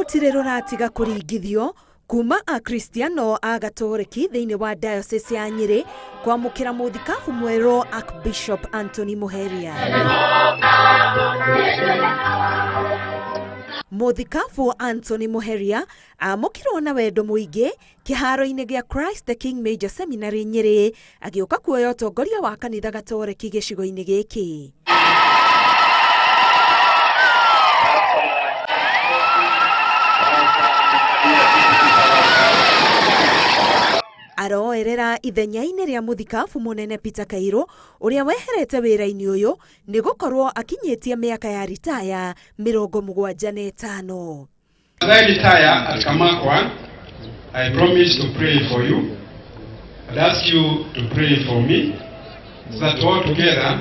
Rũrũ gũtirĩ rũratiga kũringithio kuma Akristiano a Gatoreki thĩinĩ wa Diocese ya Nyĩrĩ kwamũkĩra mũthikabu mwerũ Archbishop Anthony Muheria. Mũthikabu Anthony Muheria amũkĩrwo na wendo mũingĩ kĩharo-inĩ gĩa Christ the King Major Seminary Nyĩrĩ agĩũka kuoya ũtongoria wa kanitha Gatoreki gĩcigo-inĩ gĩkĩ. Aroerera ithenya-inĩ rĩa mũthikabu mũnene Peter Kairũ ũrĩa weherete wĩra-inĩ ũyũ nĩ gũkorwo akinyĩtie mĩaka ya ritaya 75. As I retire at Kamakwa, I promise to pray for you and ask you to pray for me so that all together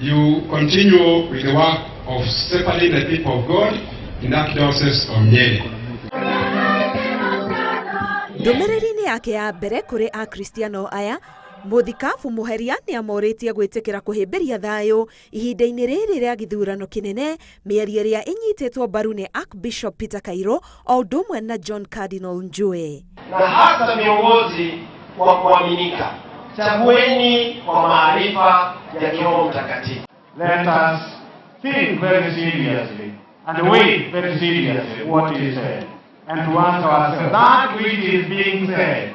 you continue with the work of shepherding the people of God in the Archdiocese of Nyeri. Ndũmĩrĩri-inĩ yake ya mbere kũrĩ Akristiano aya, mũthikabu Muheria nĩ amorĩtie gwĩtĩkĩra kũhĩmbĩria thayũ ihinda-inĩ rĩrĩ rĩa gĩthurano kĩnene, mĩario ĩrĩa ĩnyitĩtwo mbaru nĩ Archbishop Peter Kairũ o ũndũ ũmwe na John Cardinal Njue. Na hasa viongozi wa kuaminika, chagueni kwa maarifa ya Roho Mtakatifu. Let us think very seriously and weigh very seriously what is said, and to ask ourselves, that which is being said,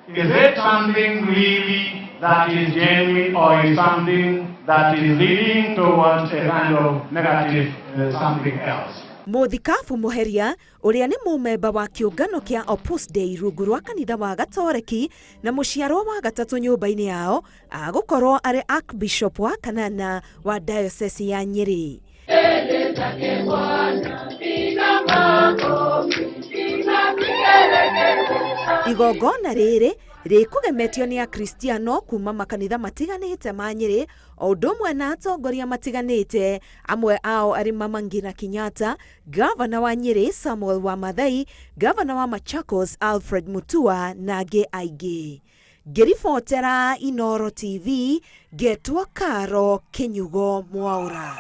is it something really that is genuine or is something that is leading towards a kind of negative something else? Mũthikabu Muheria ũrĩa nĩ mũmemba wa kĩũngano kĩa Opus Dei rungu rwa kanitha wa Gatoreki na mũciarwo wa gatatũ nyũmba-inĩ yao agũkorwo arĩ Archbishop wa kanana wa Diocese ya Nyĩrĩ. Igongona rĩrĩ rĩkũgemetio nĩ Akristiano kuma makanitha matiganĩte ma Nyĩrĩ o ũndũ ũmwe na atongoria matiganĩte, amwe ao arĩ Mama Ngina Kenyatta, gavana wa Nyĩrĩ Samuel Wamathai, gavana wa Machakos Alfred Mutua na angĩ aingĩ. Ngĩribotera Inooro TV, ngetwo Karo Kĩnyugo Mwaũra.